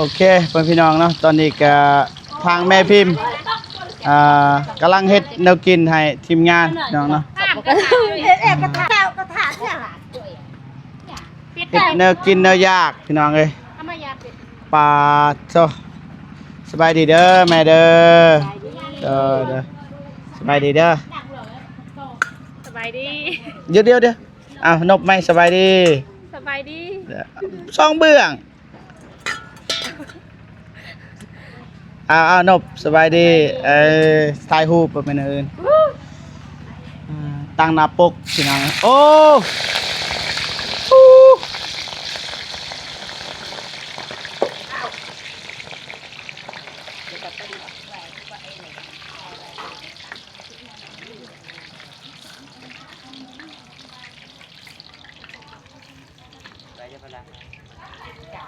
ໂອເຄ ເພື່ອນພີ່ນ້ອງເນາະ ຕອນນີ້ກະທາງແມ່ພິມ ອ່າ ກຳລັງເຮັດແນວກິນໃຫ້ທີມງານພີ່ນ້ອງເນາະ ເຮັດເອກກະທະ ກະທະເນຍ ເຮັດແນວກິນແນວຢາກພີ່ນ້ອງເອີຍ ປາດໂທ້ ສະບາຍດີເດີແມ່ເດີ ເດີ ເດີ ສະບາຍດີເດີ ສະບາຍດີ ດຽວໆ ດຽວ ອ້າວ ນົບໄມ້ ສະບາຍດີ ສະບາຍດີ ສອງເບື້ອງ ອ້າວໆ ນົບ ສະບາຍດີ ເອີ ຖ່າຍຮູບບໍ່ແມ່ນອື່ນ ອ່າ ຕັ້ງໜ້າປົກພີ່ນ້ອງ ໂອ້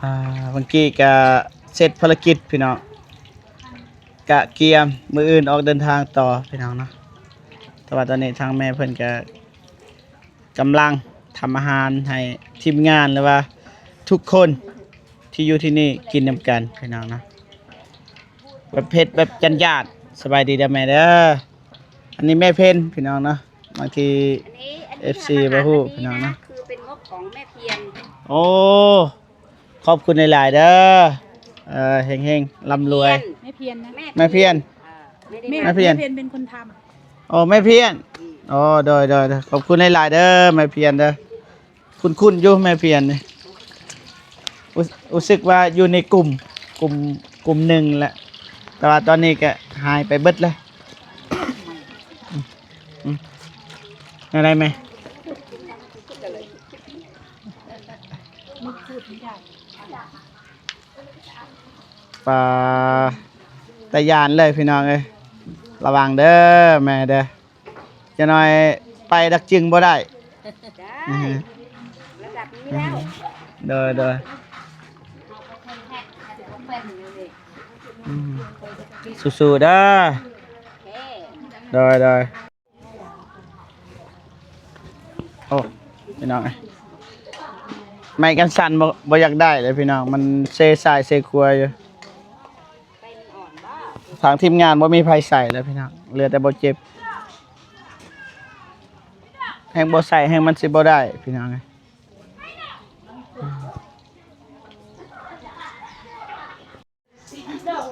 ອ່າ ເມື່ອກີ້ກະເສັດພາລະກິດພີ່ນ້ອງ ກະກຽມ ມື້ອື່ນອອກເດີນທາງຕໍ່ພີ່ນ້ອງເນາະ ແຕ່ວ່າຕອນນີ້ທາງແມ່ເພິ່ນກະກຳລັງທຳອາຫານໃຫ້ທີມງານ ຫຼືວ່າທຸກຄົນທີ່ຢູ່ທີ່ນີ້ກິນນຳກັນພີ່ນ້ອງເນາະ ແບບເຜັດແບບຈັນຢາດ ສະບາຍດີເດີແມ່ເດີ ອັນນີ້ແມ່ເພັນພີ່ນ້ອງເນາະ ບາງທີ ອັນນີ້ ອັນນີ້ ເອັຟຊີ ບໍ່ຮູ້ພີ່ນ້ອງເນາະ ຄືເປັນງົບຂອງແມ່ພຽນ ໂອ້ ຂອບຄຸນຫຼາຍໆເດີ ເອີ ເຮັງໆ ລ່ຳລວຍ ແມ່ພຽນນະ ແມ່ພຽນ ແມ່ພຽນ ແມ່ພຽນເປັນຄົນທຳ ໂອ້ ແມ່ພຽນ ໂອ້ ໂດຍໆ ຂອບຄຸນຫຼາຍໆເດີ ແມ່ພຽນເດີ ຄຸ້ນໆຢູ່ແມ່ພຽນນີ້ ຮູ້ ຮູ້ສຶກວ່າຢູ່ໃນກຸ່ມ ກຸ່ມ ກຸ່ມໜຶ່ງແຫຼະ ແຕ່ວ່າຕອນນີ້ກະຫາຍໄປເບິດແລ້ວ ອືມ ແນວໃດແມ່? ປາ ຕາຢ້ານເລີຍພີ່ນ້ອງເອີຍ ລະວັງເດີແມ່ເດີ ຈະໜ້ອຍໄປດັກຈຶ່ງບໍ່ໄດ້ ໄດ້ ອືຮຶ ລະດັບນີ້ແລ້ວ ອືຮຶ ໂດຍໆ ອືມ ສູ້ໆເດີ ໂອເຄ ໂດຍໆ ໂອ້ ພີ່ນ້ອງເອີຍ ໄມ້ກັນສັ່ນບໍ່ ບໍ່ຢາກໄດ້ເລີຍພີ່ນ້ອງ ມັນເຊຊ້າຍເຊຂວາຢູ່ ທາງທີມງານບໍ່ມີໃຜໃສ່ແລ້ວພີ່ນ້ອງ ເຫຼືອແຕ່ບໍ່ເຈັບ ແຮ່ງບໍ່ໃສ່ແຮ່ງມັນຊິບໍ່ໄດ້ພີ່ນ້ອງເອີຍ.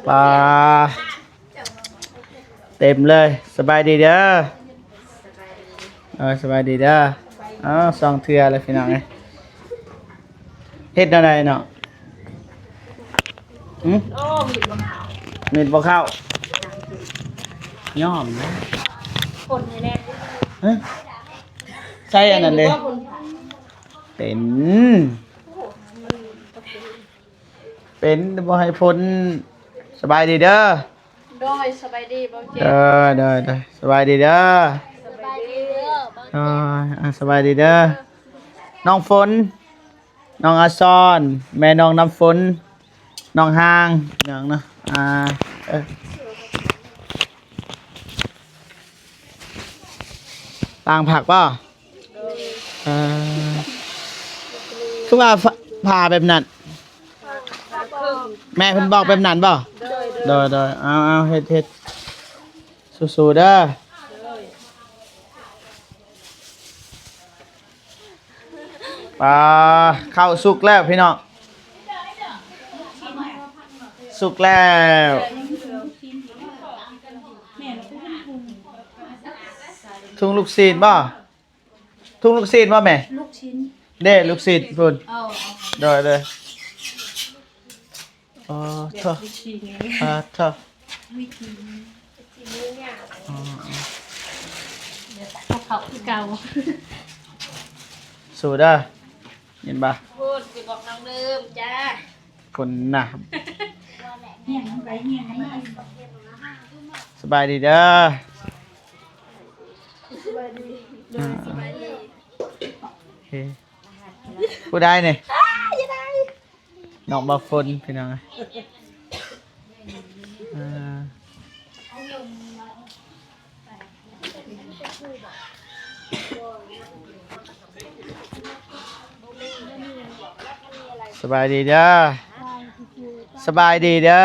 ປາ ເຕັມເລີຍ ສະບາຍດີເດີ ເອີ ສະບາຍດີເດີ ເອົາ ສອງເທື່ອແລ້ວພີ່ນ້ອງເອີຍ ເຮັດແນວໃດເນາະ ຫື ມີດບໍ່ເຂົ້າ ມີດບໍ່ເຂົ້າ ຍອມນະ ຄົນໃຫ້ແນ່ ຮະ ໃສ່ອັນນັ້ນເດ້ ເປັນ ເປັນແຕ່ບໍ່ໃຫ້ພົນ ສະບາຍດີເດີ ໂດຍ ສະບາຍດີ ເບົາເຈັດ ເດີ ເດີ ເດີ ສະບາຍດີເດີ ສະບາຍດີເດີ ເບົາເຈັດ ເອີ ອ່າ ສະບາຍດີເດີ ນ້ອງຝົນ ນ້ອງອາຊອນ ແມ່ນ້ອງນ້ຳຝົນ ນ້ອງຮາງ ພີ່ນ້ອງເນາະ ອ່າ ເອີ ຕ່າງຜັກບໍ່? ເອີ ຄືວ່າ ຜ່າແບບນັ້ນ ແມ່ເພິ່ນບອກແບບນັ້ນບໍ່? ໂດຍ ໂດຍ ເອົາ ເອົາ ເຮັດ ເຮັດ ສູ້ໆເດີ ປາ ເຂົ້າສຸກແລ້ວພີ່ນ້ອງ ສຸກແລ້ວ ທຸງລູກຊີ້ນບໍ່? ທຸງລູກຊີ້ນບໍ່ແມ່? ລູກຊີ້ນ ເດ້ ລູກຊີ້ນພຸ້ນ ເອີ ໂດຍ ໂດຍ ອໍ ແບບວິທີນີ້ ອ່າ ເຖາະ ວິທີນີ້ ອໍ ເຂົ້າຄືເກົ່າ ສູ້ເດີ ຍິນບໍ່? ພຸ້ນ ຊິບອກນ້ອງເດີມຈ້າ ພຸ້ນນະ ສະບາຍດີເດີ ສະບາຍດີ ໂດຍ ສະບາຍດີ ໂອເຄ ຜູ້ໃດນີ້? ນ້ອງບ່າວຝົນພີ່ນ້ອງ ເອີ ສະບາຍດີເດີ ສະບາຍດີເດີ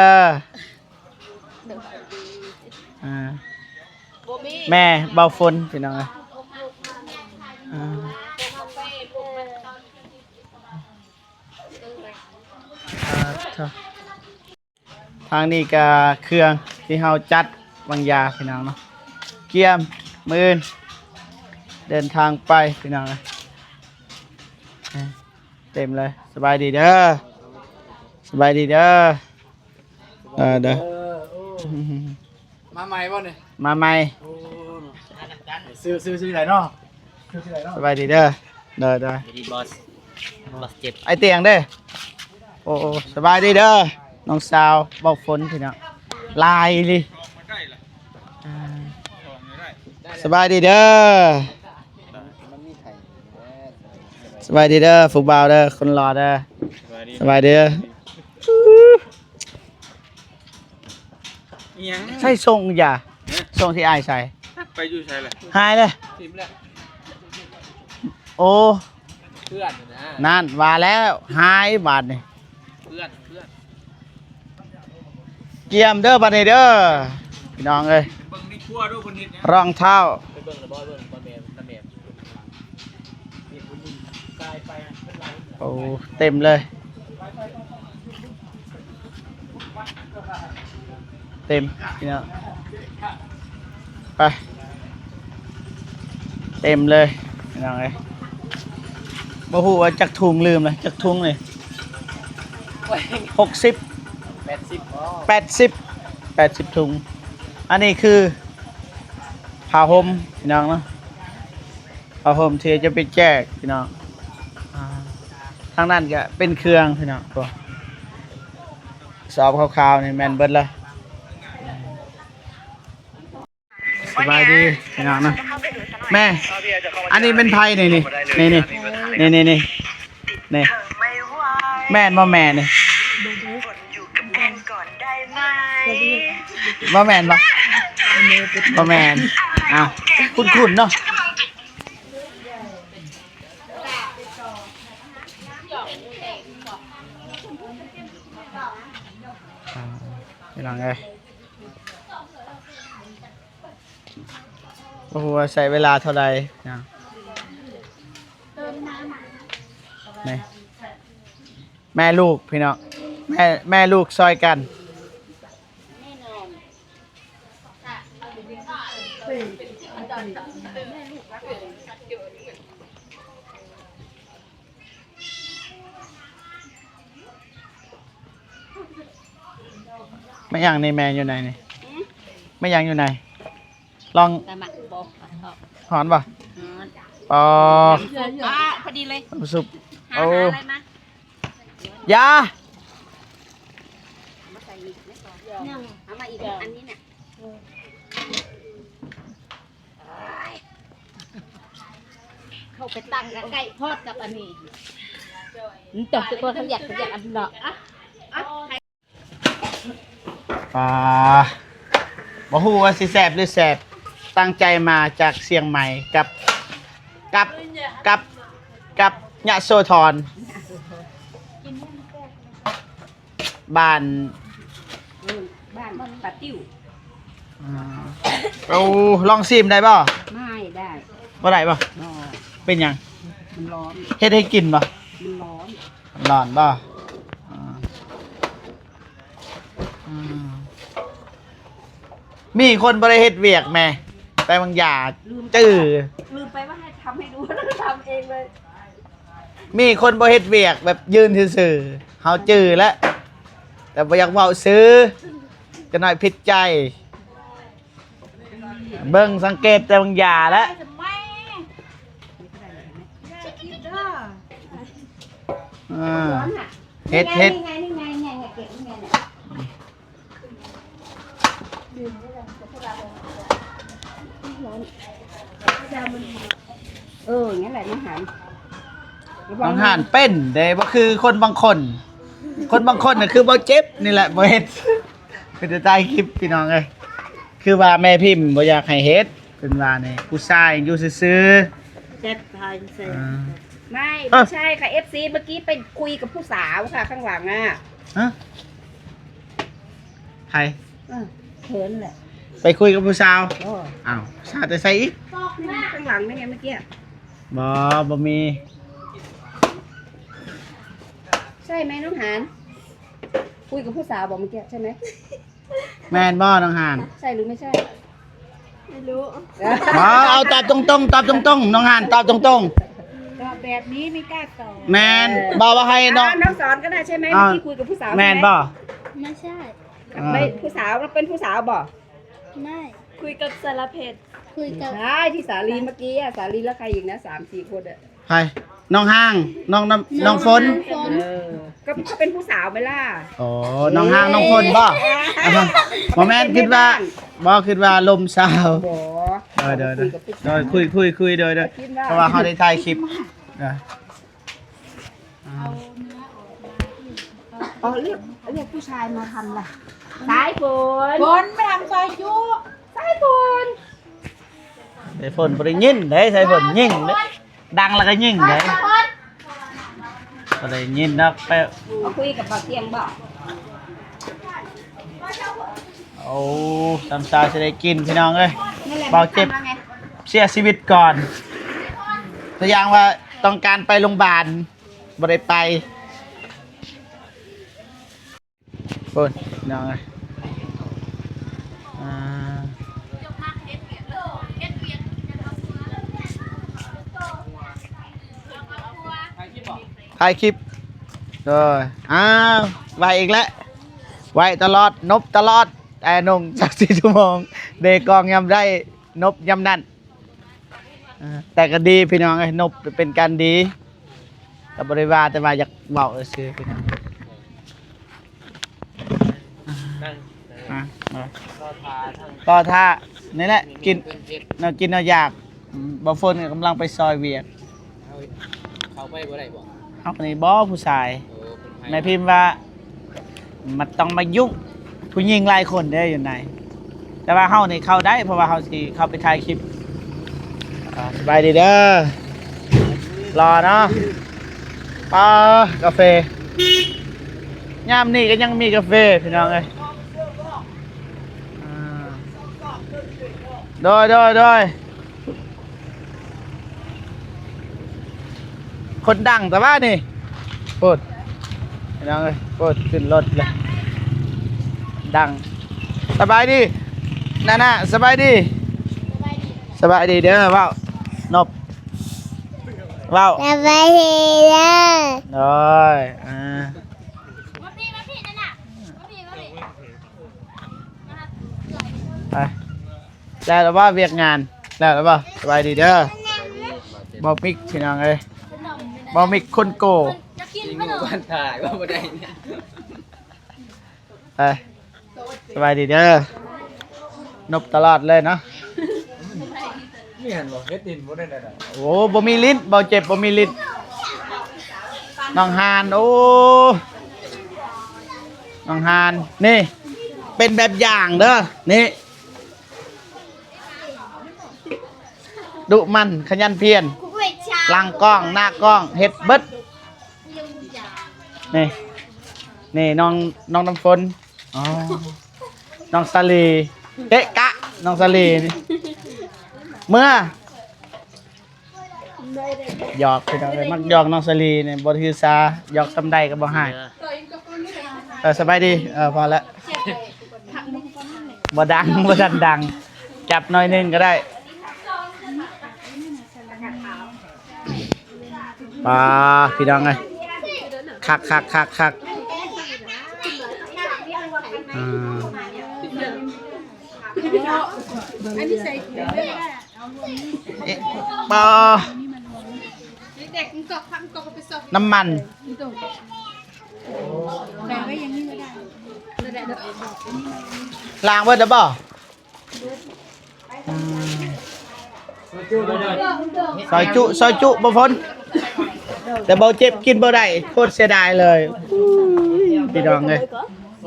ອ່າ ບໍ່ມີ ແມ່ເບົາຝົນພີ່ນ້ອງເອີຍ ອ່າ ອ່າ ທາງນີ້ກະເຄື່ອງທີ່ເຮົາຈັດວາງຢາພີ່ນ້ອງເນາະ ກຽມມື້ອື່ນເດີນທາງໄປພີ່ນ້ອງເອີຍ ເຕັມເລີຍ ສະບາຍດີເດີ ສະບາຍດີເດີ ເອີ ເດີ ມາໃໝ່ບໍ່ນີ້? ມາໃໝ່ ໂອ້ ຊື່ ຊື່ ຊື່ໃດເນາະ? ຊື່ ຊື່ໃດເນາະ? ສະບາຍດີເດີ ເດີ ເດີ ສະບາຍດີບອສ ບອສເຈັດ ອ້າຍຕຽງເດ້ ໂອ້ ໂອ້ ສະບາຍດີເດີ ນ້ອງສາວເບົາຝົນພີ່ນ້ອງ ຫຼາຍອີ່ຫຼີ ອ່າ ສະບາຍດີເດີ ສະບາຍດີເດີ ຜູ້ບ່າວເດີ ຄົນຫຼໍ່ເດີ ສະບາຍດີ ສະບາຍດີເດີ ອີ່ຫຍັງ? ໃສ່ສົ່ງຢາ ຮະ? ສົ່ງທີ່ອ້າຍໃສ່ ໄປຢູ່ໃສລະ? ຫາຍເລີຍ ຖິ້ມແລ້ວ ໂອ້ ເພື່ອນນະ ນັ້ນວ່າແລ້ວ ຫາຍບາດນີ້ ເພື່ອນ ເພື່ອນ ກຽມເດີບາດນີ້ເດີ ພີ່ນ້ອງເອີຍ ເບິ່ງໃນຄົວດູເພິ່ນເຮັດຫຍັງ ຮອງເທົ້າ ໄປເບິ່ງລະບໍ່? ເບິ່ງ ບໍ່ແມ່ນ ບໍ່ແມ່ນ ໂອ້ ເຕັມເລີຍ ເຕັມພີ່ນ້ອງ ໄປ ເຕັມເລີຍພີ່ນ້ອງເອີຍ ບໍ່ຮູ້ວ່າຈັກຖົງ ລືມແລ້ວ ຈັກຖົງນີ້ ໂອ້ຍ ຫົກສິບ ແປດສິບ ແປດສິບ ແປດສິບຖົງ ອັນນີ້ຄືຜ້າຫົ່ມພີ່ນ້ອງເນາະ ຜ້າຫົ່ມທີ່ຈະໄປແຈກພີ່ນ້ອງ ອ່າ ທາງນັ້ນກະເປັນເຄື່ອງພີ່ນ້ອງ ໂອ້ ສອບຂາວໆນີ້ແມ່ນເບິດລະ ສະບາຍດີພີ່ນ້ອງເນາະ ແມ່ ອັນນີ້ແມ່ນໃຜນີ້ ນີ້ ນີ້ ນີ້ ນີ້ ນີ້ ນີ້ ນີ້ ແມ່ນບໍ່ແມ່ນີ້? ບໍ່ແມ່ນບໍ່? ບໍ່ແມ່ນ ອ້າວ ຄຸ້ນໆເນາະ ພີ່ນ້ອງເອີຍ. ບໍ່ຮູ້ວ່າໃຊ້ເວລາເທົ່າໃດນະ ນີ້ ແມ່ລູກພີ່ນ້ອງ ແມ່ ແມ່ລູກຊ່ອຍກັນ ແມ່ນຫຍັງນີ້ ແມ່ຢູ່ໃນນີ້ ຫືມ ແມ່ນຫຍັງຢູ່ໃນ ລອງ ແຕ່ໝາກບໍ່ ຮ້ອນບໍ່ ຮ້ອນ ອໍ ອ່າ ພໍດີເລີຍ ນ້ຳຊຸບ ຫາ ໂອ້ ຫາອະໄລມາ ຢາ ເອົາມາໃສ່ອີກ ເອົາມາອີກ ອັນນີ້ນະ ເຂົ້າໄປຕັ້ງໃກ້ໆ ພອດກັບອັນນີ້ ມັນຕ້ອງໄປກ່ອນ ເຂົາຢາກ ເຂົາຢາກອັນເນາະ ອ່ະ ອ່ະ ປາ ບໍ່ຮູ້ວ່າຊິແຊບຫຼືແຊບ ຕັ້ງໃຈມາຈາກຊຽງໃໝ່ ກັບ ກັບ ກັບ ກັບຍະໂສທອນ ບ້ານ ເອີ ບ້ານປາຕິວ ອືມ ໂອ້ ລອງຊີມໄດ້ບໍ່? ໄດ້ ບໍ່ໄດ້ບໍ່? ບໍ່ ເປັນຫຍັງ? ມັນຮ້ອນ ເຮັດໃຫ້ກິນບໍ່? ມັນຮ້ອນ ຮ້ອນບໍ່? ອືມ ອືມ ມີຄົນບໍ່ໄດ້ເຮັດວຽກແມ່ ໄປວາງຢາ ລືມ ຈື່ ລືມໄປວ່າໃຫ້ທຳໃຫ້ດູ ທຳເອງເລີຍ ມີຄົນບໍ່ເຮັດວຽກແບບຢືນຊື່ໆ ເຮົາຈື່ແລ້ວ ແຕ່ບໍ່ຢາກເວົ້າຊື່ ຈັກໜ້ອຍຜິດໃຈ. ເບິ່ງສັງເກດແຕ່ບາງຢ່າແລ້ວ ເອີ ເຮັດ ເຮັດ ເອີ ນັ້ນແຫຼະ ມາຫາ ມາຫາເປັນເດ້ ບໍ່ຄືຄົນບາງຄົນ ຄົນບາງຄົນນະຄືບໍ່ເຈັບນີ້ແຫຼະ ບໍ່ເຮັດ. ເປັນແຕ່ຖ່າຍຄລິບພີ່ນ້ອງເອີຍ ຄືວ່າແມ່ພິມບໍ່ຢາກໃຫ້ເຮັດ ເພິ່ນວ່ານີ້ ຜູ້ຊາຍຢູ່ຊື່ໆ ແຊບຖ່າຍແຊບ ອ່າ ໄມ່ ບໍ່ໃຊ່ຄ່ະ ເອັຟຊີ ເມື່ອກີ້ໄປຄຸຍກັບຜູ້ສາວຄ່ະ ຂ້າງຫຼັງອະ ຮະ ໄປ ເອີ ເຂີນແຫຼະ ໄປຄຸຍກັບຜູ້ສາວ. ເອີ ອ້າວ ສາວແຕ່ໃສອີກ? ນີ້ ຂ້າງຫຼັງນີ້ໄງເມື່ອກີ້. ບໍ່ ບໍ່ມີ. ໃຊ່ໄໝນ້ອງຫານ? ຄຸຍກັບຜູ້ສາວບໍ່ເມື່ອກີ້ ໃຊ່ໄໝ? ແມ່ນບໍ່ນ້ອງຫານ? ໃຊ່ຫຼືໄມ່ໃຊ່? ໄມ່ຮູ້. ບໍ່ ເອົາຕອບຕົງໆ ຕອບຕົງໆ ນ້ອງຫານຕອບຕົງໆ. ຕອບແບບນີ້ໄມ່ກ້າຕອບ. ແມ່ນ ເອີ ບໍ່ວ່າໃຫ້ນ້ອງ ອ້າວ ນ້ອງສອນກໍໄດ້ໃຊ່ໄໝ? ອ່າ ເມື່ອກີ້ຄຸຍກັບຜູ້ສາວ ແມ່ນບໍ່? ໄມ່ໃຊ່. ອ່າ ໄມ່ ຜູ້ສາວ ເປັນຜູ້ສາວບໍ່? ໄມ່ ຄຸຍກັບສາລະເພັດ ຄຸຍກັບ ໃຊ່ ທີ່ສາລີເມື່ອກີ້ອະ ສາລີແລ້ວໃຄອີກນະ ສາມສີ່ຄົນອະ. ໃຜ? ນ້ອງຫານ ນ້ອງນ້ຳ ນ້ອງ ນ້ອງຝົນ ຝົນ ເອີ ກໍເປັນຜູ້ສາວໄໝລະ? ອໍ ນ້ອງຫານ ນ້ອງຝົນບໍ່? ບໍ່ແມ່ນ ຄິດວ່າ ບໍ່ ຄິດວ່າລົມສາວ. ບໍ່ ເອີ ເດີ ເດີ ເດີ ຄຸຍ ຄຸຍ ຄຸຍ ເດີ ເດີ ເພາະວ່າເຮົາໄດ້ຖ່າຍຄລິບ ເອີ ເອົາເນື້ອອອກມາ ອໍ ລຽກ ລຽກຜູ້ຊາຍມາທຳລະ ສາຍຝົນ ຝົນມາທຳຊອຍຈຸ ສາຍຝົນ ສາຍຝົນບໍ່ໄດ້ຍິນເດ້ ສາຍຝົນຍິງເດ້ ດັງແລ້ວກໍຍິງເດ້ ບໍ່ໄດ້ຍິນດອກ. ໄປ ມາຄຸຍກັບບ່າວຕຽງບໍ່? ໂອ້ ຕຳຊາຊິໄດ້ກິນພີ່ນ້ອງເອີຍ. ບ່າວເຈັບເສຍຊີວິດກ່ອນ ຕົວຢ່າງວ່າຕ້ອງການໄປໂຮງບານ ບໍ່ໄດ້ໄປ. ໂອ້ຍ ພີ່ນ້ອງເອີຍ ອ່າ ຖ່າຍຄລິບ ໂດຍ ອ້າວ ໄຫວ້ອີກແລ້ວ ໄຫວ້ຕະຫຼອດ ນົບຕະຫຼອດ ແຕ່ນົງ ຊາວສີ່ຊົ່ວໂມງ ເດກອງຍາມໃດ ນົບຍາມນັ້ນ. ເອີ ແຕ່ກໍດີພີ່ນ້ອງເອີຍ ນົບເປັນການດີ ກໍບໍ່ໄດ້ວ່າ ແຕ່ວ່າຢາກເວົ້າຊື່ໆ ພີ່ນ້ອງ. ອ່າ ລໍຖ້າ ລໍຖ້າ ນີ້ແຫຼະ ກິນ ແນວກິນແນວຢາກ. ອືມ ບ່າວຝົນກໍກຳລັງໄປຊ່ອຍວຽກ. ເຮົາ ເຂົ້າໄປບໍ່ໄດ້ບໍ່? ເຮົານີ້ບໍ່ ຜູ້ຊາຍ. ໂອ້ ຄົນໄທ ແມ່ພິມວ່າ ມັນຕ້ອງມາຫຍຸ້ງ ຜູ້ຍິງຫຼາຍຄົນເດ້ຢູ່ໃນ ແຕ່ວ່າເຮົານີ້ເຂົ້າໄດ້ ເພາະວ່າເຮົາຊິເຂົ້າໄປຖ່າຍຄລິບ. ອ່າ ສະບາຍດີເດີ ຫຼໍ່ເນາະ. ປາ ກາເຟ ຍາມນີ້ກໍຍັງມີກາເຟພີ່ນ້ອງເອີຍ. ອ່າ ໂດຍ ໂດຍ ໂດຍ. ຄົນດັງແຕ່ວ່ານີ້ ໂພດ ພີ່ນ້ອງເອີຍ ໂພດ ຂຶ້ນລົດເລີຍ ດັງ. ສະບາຍດີນານາ ສະບາຍດີ ສະບາຍດີເດີ ເວົ້າ ນົບ ເວົ້າ ສະບາຍດີເດີ ໂດຍ ອ່າ ມາພີ້ ມາພີ້ ນານາ ມາພີ້ ມາພີ້ ໄປ. ແລ້ວລະບໍ່ວຽກງານ ແລ້ວລະບໍ່? ສະບາຍດີເດີ ບ່າວມິກ ພີ່ນ້ອງເອີຍ ບ່າວມິກຄົນໂກ. ກິນຂະໜົມ ບໍ່ທັນຖ່າຍວ່າບໍ່ໄດ້. ໄປ ສະບາຍດີເດີ ນົບຕະຫຼອດເລີຍເນາະ. ມີຫັ້ນບໍ່? ເຮັດດິນບໍ່ໄດ້ນະ. ໂອ້ ບໍ່ມີລິ້ນ ບ່າວເຈັບບໍ່ມີລິ້ນ. ນ້ອງຫານ ໂອ້ ນ້ອງຫານ ນີ້ ເປັນແບບຢ່າງເດີ ນີ້. ດຸໝັ່ນຂະຫຍັນພຽນ ຫຼັງກ້ອງ ໜ້າກ້ອງ ເຮັດເບິດ. ນີ້ ນີ້ນ້ອງ ນ້ອງນ້ຳຝົນ ອໍ ນ້ອງສາລີ ເກະກະ ນ້ອງສາລີນີ້ ເມືອ ຫຍອກ ພີ່ນ້ອງເອີຍ ມັກຫຍອກນ້ອງສາລີນີ້ ບໍ່ຖືສາ ຫຍອກສ່ຳໃດກໍບໍ່ຮ້າຍ. ເອີ ສະບາຍດີ ເອີ ພໍແລ້ວ ບໍ່ດັງ ບໍ່ທັນດັງ ຈັບໜ້ອຍໜຶ່ງກໍໄດ້. ປາ ພີ່ນ້ອງເອີຍ ຄັກໆໆໆ ອ່າ ອັນນີ້ໃສ່ ເອະ ບໍ່ ນ້ຳມັນ ລ້າງເບິດແລ້ວບໍ່? ອືມ ຊອຍຈຸ ຊອຍຈຸ ບໍ່ພົນ ແຕ່ເບົາເຈັບກິນບໍ່ໄດ້ ໂຄດເສຍດາຍເລີຍ ພີ່ນ້ອງເອີຍ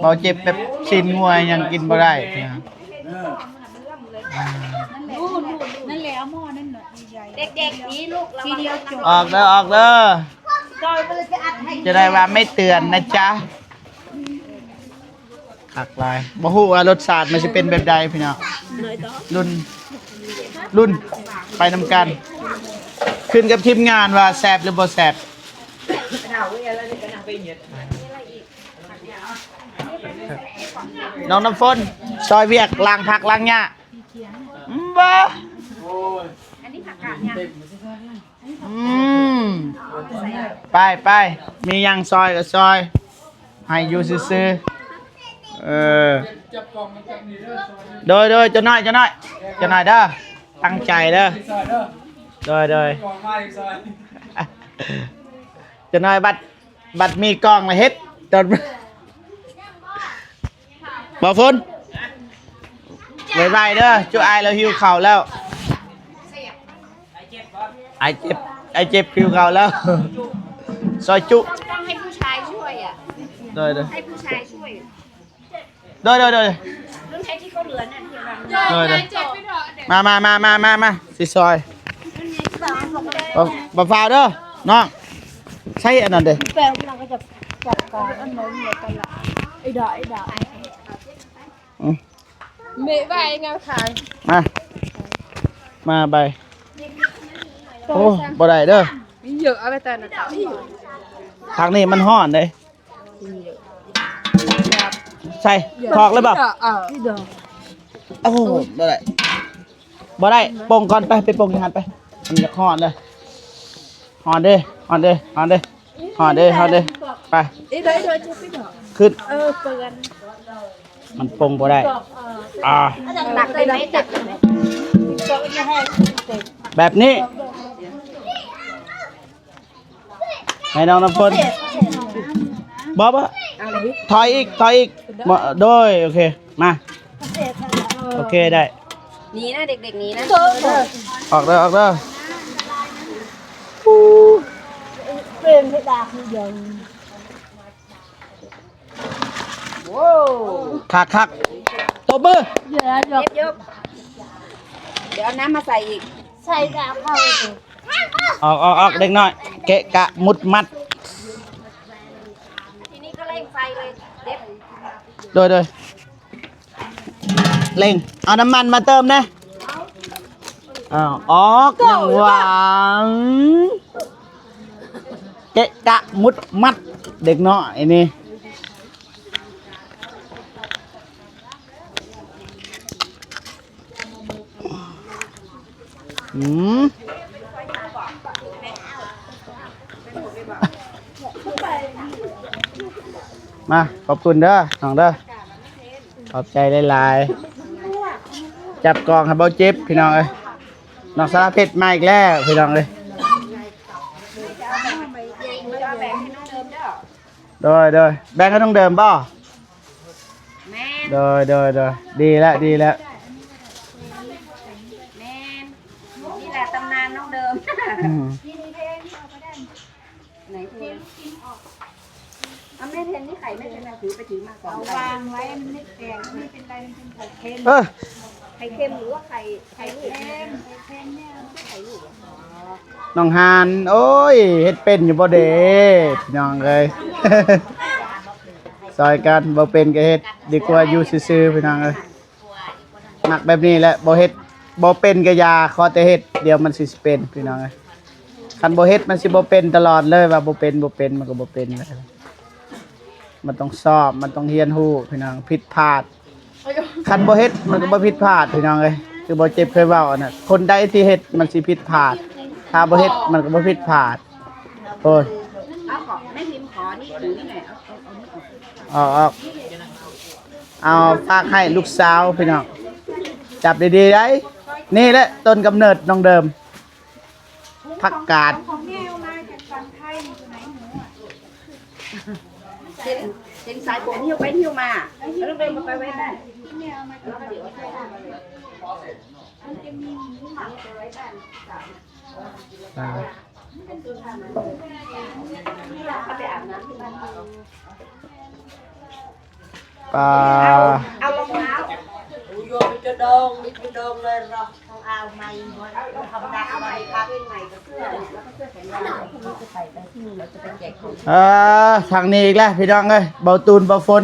ເບົາເຈັບແບບຊີ້ນງົວຍັງກິນບໍ່ໄດ້. ນັ້ນແຫຼະ ເອົາໝໍ້ນັ້ນໜ້ອຍໃຫຍ່ ເດັກໆ ນີ້ລູກ ທີດຽວຈົບ ອອກເດີ ອອກເດີ ຈະໄດ້ວ່າໄມ່ເຕືອນນະຈ໊ະ. ຫຼາກຫຼາຍ ບໍ່ຮູ້ວ່າລົດຊາດມັນຊິເປັນແບບໃດພີ່ນ້ອງ. ລຸ້ນ ລຸ້ນ ໄປນຳກັນ ຂຶ້ນກັບທີມງານວ່າແຊບຫຼືບໍ່ແຊບ. ນ້ອງນ້ຳຝົນ ຊ່ອຍວຽກລ້າງຜັກລ້າງຫຍ້າ. ອືມ ບໍ່ ອັນນີ້ຜັກກາດຫຍັງ? ອືມ ໄປ ໄປ ມີຫຍັງຊ່ອຍກໍຊ່ອຍ ໃຫ້ຢູ່ຊື່ໆ. ເອີ ໂດຍ ໂດຍ ເຈົ້ານ້ອຍ ເຈົ້ານ້ອຍ ເຈົ້ານ້ອຍເດີ ຕັ້ງໃຈເດີ. ໂດຍ ໂດຍ ເຈົ້ານ້ອຍບັດ ບັດມີກ້ອງລະເຮັດ ຕອນ ບໍ່ຝົນ ໄວໆເດີ ຈຸອ້າຍລາວຫິວເຂົ້າແລ້ວ. ອ້າຍເຈັບ ອ້າຍເຈັບຫິວເຂົ້າແລ້ວ ຊອຍຈຸ. ต้องให้ผู้ชายช่วยอะ ໂດຍ ໂດຍ ให้ผู้ชายช่วย ໂດຍ ໂດຍ ໂດຍ โดຍ ໂດຍ ມາ ມາ ມາ ມາ ມາ ຊິຊ່ອຍ. ບໍ່ ບໍ່ຟ້າວເດີນ້ອງ ໃຊ້ອັນນັ້ນເດ້ ແປງ ເຮົາກໍຈະຈັດການອັນນັ້ນແຫຼະ ໄອ້ດາ ໄອ້ດາ ອືມ ເມະໄວ້ງາມຂາຍ ມາ ມາໃບ. ໂອ້ ບໍ່ໄດ້ເດີ ເຍອະ ເອົາໄປແຕ່ນະ ທາງນີ້ມັນຮ້ອນເດ້. ໃສ່ຖອກເລີຍບໍ່? ເອີ ໂອ້ ບໍ່ໄດ້ ບໍ່ໄດ້ ປົງກ່ອນ ໄປ ໄປປົງຢູ່ຫັ້ນໄປ ມັນຢາກຮ້ອນເດີ ຮ້ອນເດ້ ຮ້ອນເດ້ ຮ້ອນເດ້ ຮ້ອນເດ້ ຮ້ອນເດ້ ໄປ ຂຶ້ນ ເອີ ເປີດ ມັນປົງບໍ່ໄດ້ ອ່າ ຕັກໄດ້ໄໝ? ຕັກໄດ້ໄໝ? ແບບນີ້ ໃຫ້ນ້ອງນ້ຳຝົນ ບໍ່ ບໍ່ ເອົາເລີຍ ຖອຍອີກ ຖອຍອີກ ບໍ່ ໂດຍ ໂອເຄ ມາ ໂອເຄ ໄດ້ ໜີນະ ເດັກໆ ໜີນະ ອອກເດີ ອອກເດີ ເປັນເຮັດດາຄືດຽວ. ໂອ້ ຄັກໆ ຕົບມື ເຢັບໆ ດຽວເອົານ້ຳມາໃສ່ອີກ ໃສ່ກະເອົາເຂົ້າ ອອກ ອອກ ອອກ ເດັກນ້ອຍ ເກະກະມຸດມັດ ທີນີ້ກໍເລັ່ງໄຟເລີຍ ເດັບ ໂດຍ ໂດຍ ເລັ່ງ ເອົານ້ຳມັນມາເຕີມແດ່ ອ້າວ ອອກ ຍັງຫວານ ເກະກະມຸດມັດ ເດັກນ້ອຍນີ້ ອືມ ມາ ຂອບຄຸນເດີ ນ້ອງເດີ. ຂອບໃຈຫຼາຍໆ ຈັບກ້ອງໃຫ້ບໍ່ເຈັບ ພີ່ນ້ອງເອີຍ ນ້ອງສາລາເພັດມາອີກແລ້ວ ພີ່ນ້ອງເອີຍ ໂດຍ ໂດຍ ແບ່ງໃຫ້ນ້ອງເດີມບໍ່? ແມ່ນ ໂດຍ ໂດຍ ໂດຍ ດີແລ້ວ ດີແລ້ວ ແມ່ນ ນີ້ແຫຼະຕຳນານນ້ອງເດີມ ອືມ. ໄໝເທນ ເອົາແມ່ເທນນີ້ໄຂ່ ແມ່ເທນເອົາຖືໄປຖືມາກ່ອນ ເອົາວາງໄວ້ ມັນໄມ່ແຕກ ມັນໄມ່ເປັນໄລ ມັນເປັນໄຂ່ເຄັມ ເອີ ໄຂ່ເຄັມ ຫຼືວ່າໄຂ່ ໄຂ່ລູກ ໄຂ່ເຄັມ ໄຂ່ລູກ ອໍ ນ້ອງຮານ ໂອ້ຍ ເຮັດເປັນຢູ່ບໍ່ເດ ພີ່ນ້ອງເອີຍ ຊ່ອຍກັນ ບໍ່ເປັນກໍເຮັດ ດີກວ່າຢູ່ຊື່ໆ ພີ່ນ້ອງເອີຍ. ມັກແບບນີ້ແຫຼະ ບໍ່ເຮັດບໍ່ເປັນກະຢ່າ ຂໍແຕ່ເຮັດ ດຽວມັນຊິເປັນ ພີ່ນ້ອງເອີຍ ຄັນບໍ່ເຮັດມັນຊິບໍ່ເປັນຕະຫຼອດເລີຍ ວ່າບໍ່ເປັນ ບໍ່ເປັນ ມັນກໍບໍ່ເປັນເລີຍ ມັນຕ້ອງຊ້ອມ ມັນຕ້ອງຮຽນຮູ້ ພີ່ນ້ອງ ຜິດພາດ ຄັນບໍ່ເຮັດມັນກໍບໍ່ຜິດພາດ ພີ່ນ້ອງເອີຍ ຄືບໍ່ເຈັບເຄີຍເວົ້າຫັ້ນນະ ຄົນໃດທີ່ເຮັດມັນຊິຜິດພາດ ຖ້າບໍ່ເຮັດມັນກໍບໍ່ຜິດພາດ ໂອ້ຍ ເອົາຂອງແມ່ພິມ ຂໍນີ້ຖືນີ້ແຫຼະ ເອົາ ເອົາ ເອົານີ້ອອກ ເອົາ ເອົາ ເອົາ ຝາກໃຫ້ລູກສາວພີ່ນ້ອງ ຈັບດີໆໄດ໋ ນີ້ແຫຼະຕົ້ນກຳເນີດນ້ອງເດີມ ຜັກກາດ ເຫັນ ເຫັນສາຍຝົນຫິ້ວໄປຫິ້ວມາ ແລ້ວເດີນໄປໄວ້ບ້ານ ມັນຈະມີໝູໝາໄປໄວ້ບ້ານ ອ່າ ປາ ເອົາລອງເທ້າ ໂອ້ຍ ຈະດອງ ຈະດອງເລີຍ ລອງເອົາໃໝ່ ເອົາທຳດັກໃໝ່ ເອົາໃໝ່ ເອົາໃໝ່ ເອີ ທາງນີ້ອີກແລ້ວ ພີ່ນ້ອງເອີຍ ເບົາຕູນ ເບົາຝົນ.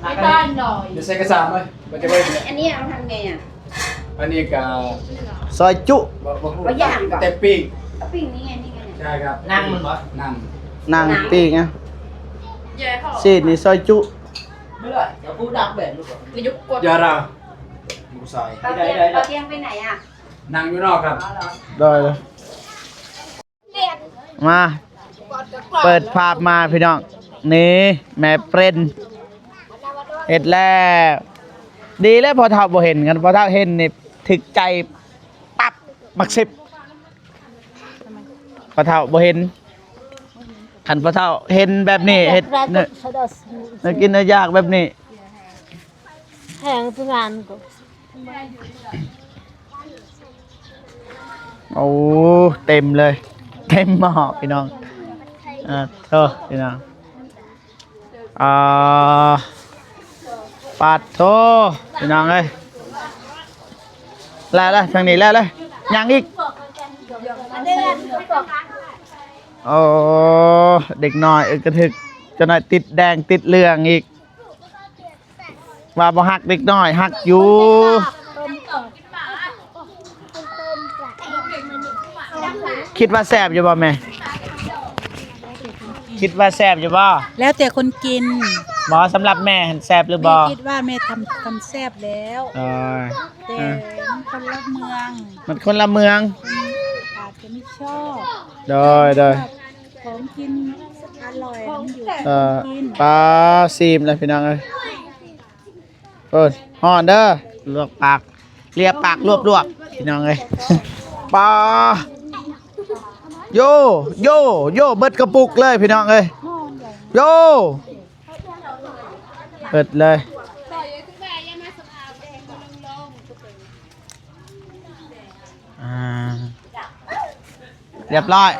ໄປບ້ານໜ້ອຍ ຢູ່ໃສ່ກະສາບເລີຍ ມັນຈະບໍ່ ອັນນີ້ເອົາທຳໄງອະ? ອັນນີ້ກະຊອຍຈຸ ບໍ່ ບໍ່ຮູ້ ບໍ່ ຍ່າງບໍ່? ແຕ່ປີ້ງ ປີ້ງນີ້ໄງ ນີ້ໄງ ໃຊ່ຄັບ ໜັງມັນບໍ່? ໜັງ ໜັງປີ້ງອະ ຊີ້ນນີ້ຊອຍຈຸ ບໍ່ໄດ້ ກະປູດັກແບບນີ້ ກະຍຸກກົດ ຢ່າລາວ ໝູຊອຍ ເບົາຕຽງ ເບົາຕຽງໄປໃສອະ? ນັ່ງຢູ່ນອກຄັບ ອໍ ເລີຍ ໄດ້ເລີຍ. ມາ ເປີດພາບມາພີ່ນ້ອງ ນີ້ແມ່ເປັນເຮັດແລ້ວ ດີແລ້ວພໍ່ເຖົ້າບໍ່ເຫັນ ຄັນພໍ່ເຖົ້າເຫັນນີ້ຖືກໃຈປັບ ໝາກສິບ ພໍ່ເຖົ້າບໍ່ເຫັນ ຄັນພໍ່ເຖົ້າເຫັນແບບນີ້ເຮັດ ແນວກິນແນວຢາກແບບນີ້ ແຮງຄືງານກໍ ໂອ້ ເຕັມເລີຍ ເຕັມໝໍ້ພີ່ນ້ອງ ອ່າ ໂທ້ ພີ່ນ້ອງ ອ່າ ປາດໂທ້ ພີ່ນ້ອງເອີຍ ແລ້ວໆ ທາງນີ້ແລ້ວໆ ຍັງອີກ ໂອ້ ເດັກນ້ອຍອຶກກະທຶກ ຈັກໜ້ອຍຕິດແດງຕິດເຫຼືອງອີກ. ວ່າບໍ່ຮັກເດັກນ້ອຍ ຮັກຢູ່ ຄິດວ່າແຊບຢູ່ບໍ່ແມ່? ຄິດວ່າແຊບຢູ່ບໍ່? ແລ້ວແຕ່ຄົນກິນ ບໍ່ ສຳລັບແມ່ຫັ້ນແຊບຫຼືບໍ່? ແມ່ຄິດວ່າແມ່ທຳ ທຳແຊບແລ້ວ ໂອ້ຍ ແຕ່ ເອີ ມັນຄົນລະເມືອງ ມັນຄົນລະເມືອງ ອາດຈະມີຊອບ ໂດຍ ໂດຍ ຂອງກິນອະລ່ອຍ ມັນຢູ່ທີ່ຄົນກິນ ເອີ ປາຊີມແລ້ວພີ່ນ້ອງເອີຍ ເອີ ຮ້ອນເດີ ລວກປາກ ລຽບປາກລວບໆ ພີ່ນ້ອງເອີຍ ປາ ໂຢ ໂຢ ໂຢ ເບິດກະປຸກເລີຍພີ່ນ້ອງເອີຍ ໂຢ ເບິດເລີຍ ອ່າ ຮຽບຮ້ອຍ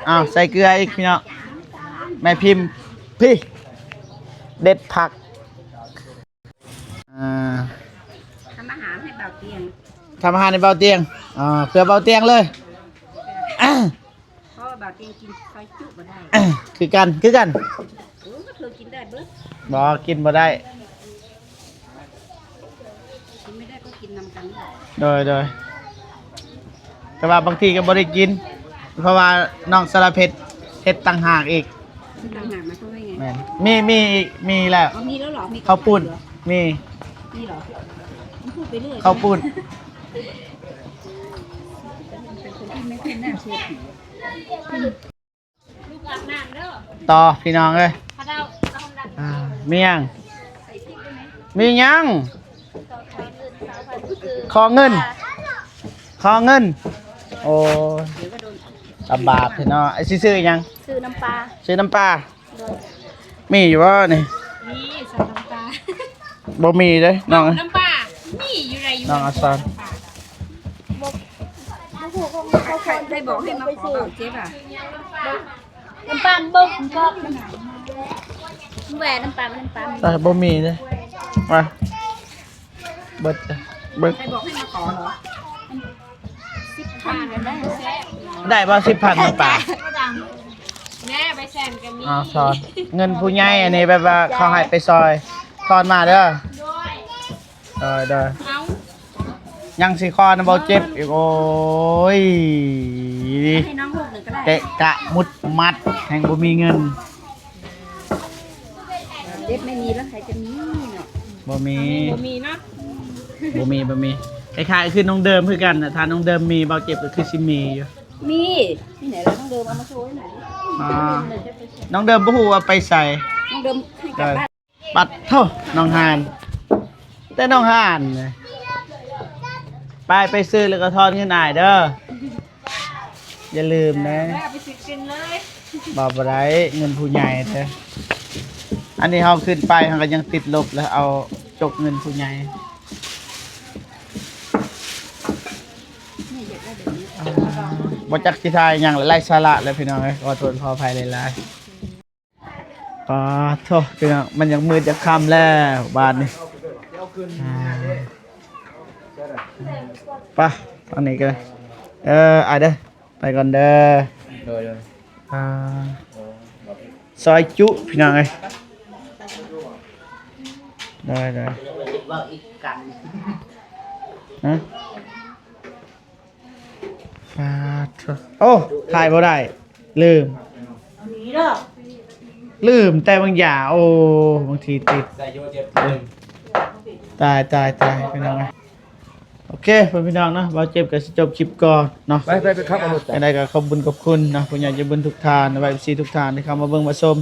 ອ້າວ ໃສ່ເກືອອີກພີ່ນ້ອງ ແມ່ພິມ ພີ້ ເດັດຜັກ ອ່າ ທຳອາຫານໃຫ້ບ່າວຕຽງ ທຳອາຫານໃຫ້ບ່າວຕຽງ ອ່າ ເພື່ອບ່າວຕຽງເລີຍ ເພາະວ່າບ່າວຕຽງກິນຊອຍຈຸບໍ່ໄດ້ ຄືກັນ ຄືກັນ ໂອ້ ເຄີຍກິນໄດ້ເບີດ ບໍ່ ກິນບໍ່ໄດ້ ກິນໄດ້ກໍກິນນຳກັນ ໂດຍ ໂດຍ ແຕ່ວ່າບາງທີກໍບໍ່ໄດ້ກິນ ເພາະວ່ານ້ອງສາລະເພັດເຮັດຕ່າງຫາກອີກ ເຮັດຕ່າງຫາກ ໝາຍຄວາມວ່າໄງ? ແມ່ນ ມີ ມີອີກ ມີແລ້ວ ອໍ ມີແລ້ວເຫຼືອ? ມີເຂົ້າປຸ້ນ ມີ ມີເຫຼືອ? ມັນພູດ ເຂົ້າປຸ້ນ. ຕໍ່ພີ່ນ້ອງເອີຍ. ອ່າ ມີຫຍັງ? ມີຫຍັງ? ຂໍເງິນ ຂໍເງິນ. ໂອ້ຍ ລຳບາກແທ້ເນາະ. ຊິຊື້ຫຍັງ? ຊື້ນ້ຳປາ. ຊື້ນ້ຳປາ. ໂດຍ. ມີຢູ່ບໍ່ນີ້? ມີ ຊອຍນ້ຳປາ. ບໍ່ມີເດ້ນ້ອງ. ນ້ຳປາມີຢູ່ໃດຢູ່? ນ້ອງອາຊອນ. ບໍ່ ບໍ່ຮູ້ ເຂົາ ເຂົາ ເຂົາໄດ້ບອກໃຫ້ມາຂໍເບາເຈັບອະ. ນ້ຳປາເບິ່ງກໍ ແຫວະ ນ້ຳປາ ນ້ຳປາ ເອີ ບໍ່ມີເດ້. ມາ ເບິດ ເບິ່ງ. ໃຜບອກໃຫ້ມາຂໍເນາະ? ສິບພັນກໍໄດ້. ໄດ້ບໍ່ສິບພັນນ້ຳປາ? ແນ່ ໃບແສນກໍມີ. ອາ ຊອນ ເງິນຜູ້ໃຫຍ່ ອັນນີ້ແບບວ່າເຂົາໃຫ້ໄປຊອຍ ທອນມາເດີ. ໂດຍ ໂດຍ ໂດຍ. ເອົາ ຍັງຊິຂໍນຳເບົາເຈັບອີກ. ໂອ້ຍ ໃຫ້ນ້ອງລູກໜຶ່ງກໍໄດ້. ເກະກະມຸດມັດ ແຮງບໍ່ມີເງິນ. ເຈັບໄມ່ມີແລ້ວໃຜຈະມີເນາະ? ບໍ່ມີ ບໍ່ມີເນາະ. ບໍ່ມີ ບໍ່ມີ. ຄ້າຍໆຄືນ້ອງເດີມຄືກັນນະ. ຖ້ານ້ອງເດີມມີ ເບົາເຈັບກໍຄືຊິມີຢູ່. ມີ ມີແຫຼະ ນ້ອງເດີມເອົາມາໂຊໃຫ້ໜ່ອຍ. ອ່າ ນ້ອງເດີມບໍ່ຮູ້ວ່າໄປໃສ. ນ້ອງເດີມໃຫ້ກັບບ້ານ. ປັດໂທ້ ນ້ອງຫານ ແຕ່ນ້ອງຫານ ໄປ ໄປຊື້ແລ້ວກໍທອນເງິນອ້າຍເດີ. ຢ່າລືມເດີ. ເອົາໄປຊື້ກິນເລີຍ. ບໍ່ ບໍ່ໄດ້ ເງິນຜູ້ໃຫຍ່ເດີ. ອັນນີ້ເຮົາຂຶ້ນໄປ ເຮົາກໍຍັງຕິດລົບ ແລ້ວເອົາຈົກເງິນຜູ້ໃຫຍ່. ອ່າ ບໍ່ຈັກຊິຖ່າຍຫຍັງ ໄຮ້ສາລະແລ້ວພີ່ນ້ອງເອີຍ. ຂໍໂທດຂໍອະໄພຫຼາຍໆ. ປາໂທ້ ພີ່ນ້ອງ ມັນຢາກມືດຢາກຄ່ຳແລ້ວບາດນີ້. ອ່າ ໄປ ອັນນີ້ກໍ ເອີ ອ້າຍເດີ ໄປກ່ອນເດີ. ໂດຍ ໂດຍ. ອ່າ ຊອຍຈຸ ພີ່ນ້ອງເອີຍ. ໂດຍ ໂດຍ. ຮະ? ປາໂທ້ ໂອ້ ຖ່າຍບໍ່ໄດ້ ລືມ ລືມແຕ່ບາງຢ່າງ. ໂອ້ ບາງທີຕິດ ຕາຍ ຕາຍ ຕາຍ ພີ່ນ້ອງເອີຍ. ໂອເຄ ພໍ່ແມ່ພີ່ນ້ອງເນາະ ເບົາເຈັບກໍຊິຈົບຄລິບກ່ອນເນາະ. ໄປ ໄປ ໄປຂັບເອົາລົດ. ຈັ່ງໃດກໍຂອບບຸນຂອບຄຸນເນາະ ຜູ້ໃຫຍ່ໃຈບຸນທຸກທ່ານ ແລະ ເອັຟຊີທຸກທ່ານທີ່ເຂົ້າມາເບິ່ງມາຊົມ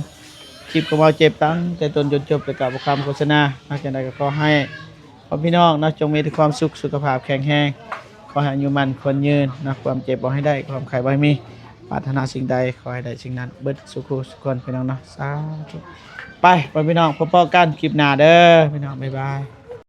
ຄລິບຂອງເບົາເຈັບຕັ້ງແຕ່ຕົ້ນຈົນຈົບ ແລະ ກໍບໍ່ຄຳໂຄສະນາເນາະ. ຈັ່ງໃດກໍຂໍໃຫ້ ພໍ່ແມ່ພີ່ນ້ອງເນາະ ຈົ່ງມີແຕ່ຄວາມສຸກ ສຸຂະພາບແຂງແຮງ, ຂໍໃຫ້ອາຍຸໝັ້ນຂວັນຍືນເນາະ, ຄວາມເຈັບບໍ່ໃຫ້ໄດ້, ຄວາມໄຂ້ບໍ່ໃຫ້ມີ, ປາດຖະໜາສິ່ງໃດຂໍໃຫ້ໄດ້ສິ່ງນັ້ນເບິດສູ່ຄູ່ສູ່ຄົນ ພີ່ນ້ອງເນາະ, ສາທຸ. ໄປ ພໍ່ແມ່ພີ່ນ້ອງ ພໍ້ໆກັນຄລິບໜ້າເດີ ພີ່ນ້ອງ, ບາຍບາຍ.